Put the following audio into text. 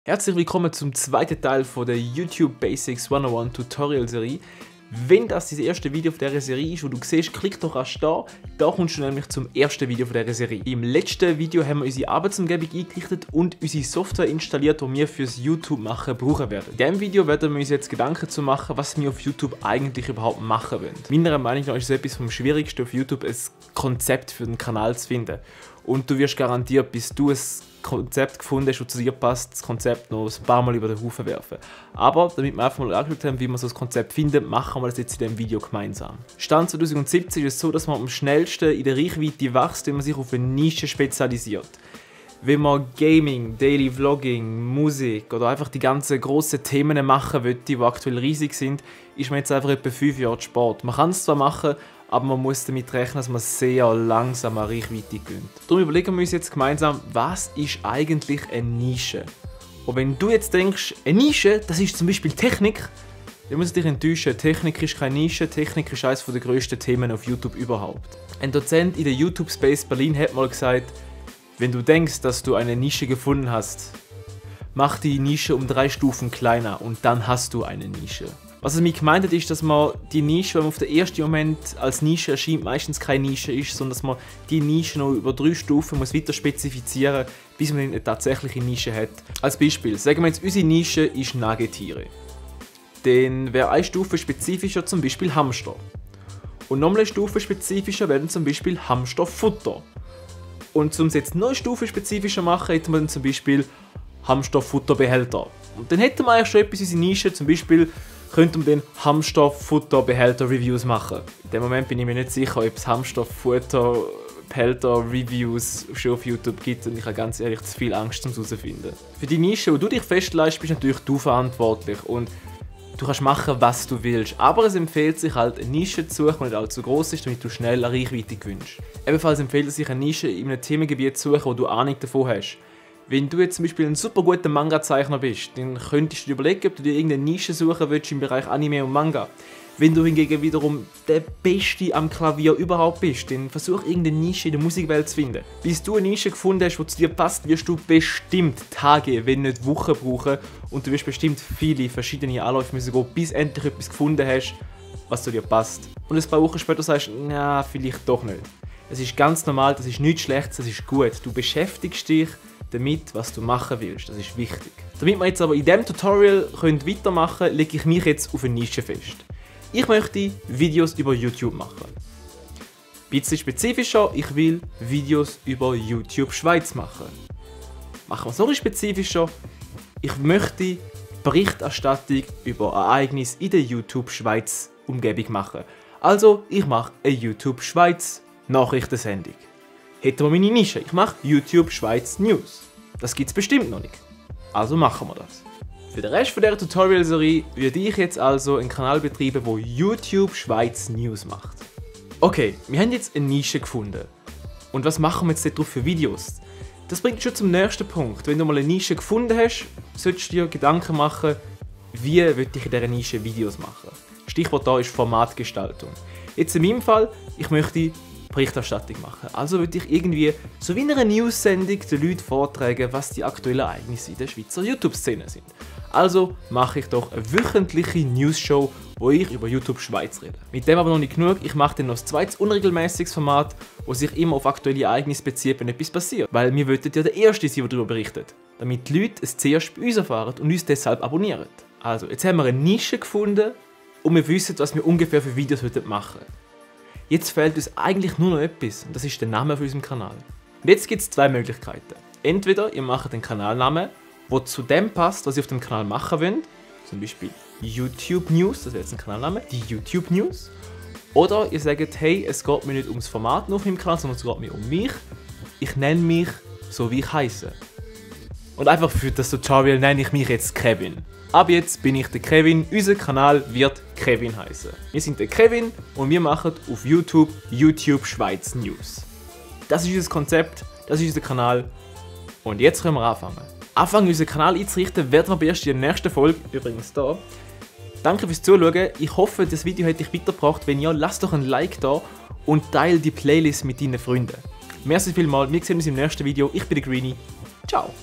Herzlich willkommen zum zweiten Teil von der YouTube Basics 101 Tutorial Serie. Wenn das erste Video von dieser Serie ist, wo du siehst, klick doch erst da kommst du nämlich zum ersten Video von dieser Serie. Im letzten Video haben wir unsere Arbeitsumgebung eingerichtet und unsere Software installiert, die wir fürs YouTube machen brauchen werden. In diesem Video werden wir uns jetzt Gedanken zu machen, was wir auf YouTube eigentlich überhaupt machen wollen. Meiner Meinung nach ist es etwas vom Schwierigsten auf YouTube, ein Konzept für den Kanal zu finden. Und du wirst garantiert, bis du ein Konzept gefunden hast, das zu dir passt, das Konzept noch ein paar Mal über den Haufen werfen. Aber damit wir einfach mal angeschaut haben, wie man so ein Konzept findet, machen wir das jetzt in diesem Video gemeinsam. Stand 2017 ist es so, dass man am schnellsten in der Reichweite wächst, wenn man sich auf eine Nische spezialisiert. Wenn man Gaming, Daily Vlogging, Musik oder einfach die ganzen grossen Themen machen will, die aktuell riesig sind, ist man jetzt einfach etwa 5 Jahre zu spät. Man kann es zwar machen, aber man muss damit rechnen, dass man sehr langsam an Reichweite gewinnt. Darum überlegen wir uns jetzt gemeinsam, was ist eigentlich eine Nische? Und wenn du jetzt denkst, eine Nische, das ist zum Beispiel Technik, dann muss ich dich enttäuschen. Technik ist keine Nische, Technik ist eines der grössten Themen auf YouTube überhaupt. Ein Dozent in der YouTube Space Berlin hat mal gesagt, wenn du denkst, dass du eine Nische gefunden hast, mach die Nische um 3 Stufen kleiner und dann hast du eine Nische. Was er mir gemeint hat, ist, dass man die Nische, wenn man auf den ersten Moment als Nische erscheint, meistens keine Nische ist, sondern dass man die Nische noch über 3 Stufen muss weiter spezifizieren muss, bis man eine tatsächliche Nische hat. Als Beispiel, sagen wir jetzt, unsere Nische ist Nagetiere. Dann wäre eine Stufe spezifischer zum Beispiel Hamster. Und nochmal eine Stufe spezifischer wäre zum Beispiel Hamsterfutter. Und um es jetzt noch eine Stufe spezifischer zu machen, hätten wir dann zum Beispiel Hamsterfutterbehälter. Und dann hätten wir eigentlich schon etwas in unserer Nische, zum Beispiel könnte man den Hamsterfutterbehälter-Reviews machen. In dem Moment bin ich mir nicht sicher, ob es Hamsterfutterbehälter-Reviews schon auf YouTube gibt und ich habe ganz ehrlich zu viel Angst, um es herauszufinden. Für die Nische, wo du dich festlegst, bist natürlich du verantwortlich und du kannst machen, was du willst. Aber es empfiehlt sich halt, eine Nische zu suchen, die nicht allzu groß ist, damit du schnell eine Reichweite gewinnst. Ebenfalls empfiehlt es sich, eine Nische in einem Themengebiet zu suchen, wo du Ahnung davon hast. Wenn du jetzt zum Beispiel ein super guter Manga-Zeichner bist, dann könntest du dir überlegen, ob du dir irgendeine Nische suchen willst im Bereich Anime und Manga. Wenn du hingegen wiederum der Beste am Klavier überhaupt bist, dann versuch irgendeine Nische in der Musikwelt zu finden. Bis du eine Nische gefunden hast, die zu dir passt, wirst du bestimmt Tage, wenn nicht Wochen brauchen und du wirst bestimmt viele verschiedene Anläufe müssen gehen, bis endlich etwas gefunden hast, was zu dir passt. Und ein paar Wochen später sagst du, na, vielleicht doch nicht. Das ist ganz normal, das ist nichts Schlechtes, das ist gut. Du beschäftigst dich damit, was du machen willst. Das ist wichtig. Damit wir jetzt aber in diesem Tutorial weitermachen können, lege ich mich jetzt auf eine Nische fest. Ich möchte Videos über YouTube machen. Ein bisschen spezifischer, ich will Videos über YouTube Schweiz machen. Machen wir es noch spezifischer, ich möchte Berichterstattung über Ereignisse in der YouTube Schweiz Umgebung machen. Also, ich mache eine YouTube Schweiz Nachrichtensendung. Hätten wir meine Nische. Ich mache YouTube Schweiz News. Das gibt es bestimmt noch nicht. Also machen wir das. Für den Rest dieser Tutorial-Serie würde ich jetzt also einen Kanal betreiben, der YouTube Schweiz News macht. Okay, wir haben jetzt eine Nische gefunden. Und was machen wir jetzt darauf für Videos? Das bringt schon zum nächsten Punkt. Wenn du mal eine Nische gefunden hast, solltest du dir Gedanken machen, wie will ich in dieser Nische Videos machen. Stichwort da ist Formatgestaltung. Jetzt in meinem Fall, ich möchte Berichterstattung machen. Also würde ich irgendwie so wie in einer News-Sendung den Leuten vortragen, was die aktuellen Ereignisse in der Schweizer YouTube-Szene sind. Also mache ich doch eine wöchentliche News-Show, wo ich über YouTube Schweiz rede. Mit dem aber noch nicht genug, ich mache dann noch ein zweites unregelmäßiges Format, das sich immer auf aktuelle Ereignisse bezieht, wenn etwas passiert. Weil wir wollten ja der Erste sein, der darüber berichtet. Damit die Leute es zuerst bei uns erfahren und uns deshalb abonnieren. Also, jetzt haben wir eine Nische gefunden und wir wissen, was wir ungefähr für Videos machen wollen. Jetzt fehlt uns eigentlich nur noch etwas und das ist der Name für unseren Kanal. Und jetzt gibt es 2 Möglichkeiten. Entweder ihr macht einen Kanalnamen, der zu dem passt, was ihr auf dem Kanal machen wollt. Zum Beispiel YouTube News, das wäre jetzt ein Kanalname, die YouTube News. Oder ihr sagt, hey, es geht mir nicht ums Format auf meinem Kanal, sondern es geht mir um mich. Ich nenne mich so, wie ich heiße. Und einfach für das Tutorial nenne ich mich jetzt Kevin. Ab jetzt bin ich der Kevin, unser Kanal wird Kevin heißen. Wir sind der Kevin und wir machen auf YouTube Schweiz News. Das ist unser Konzept, das ist unser Kanal und jetzt können wir anfangen. Anfangen unseren Kanal einzurichten werden wir erst in der nächsten Folge, übrigens da. Danke fürs Zuschauen, ich hoffe das Video hat dich weitergebracht, wenn ja, lass doch ein Like da und teile die Playlist mit deinen Freunden. Merci vielmals, wir sehen uns im nächsten Video, ich bin der Greenie, ciao!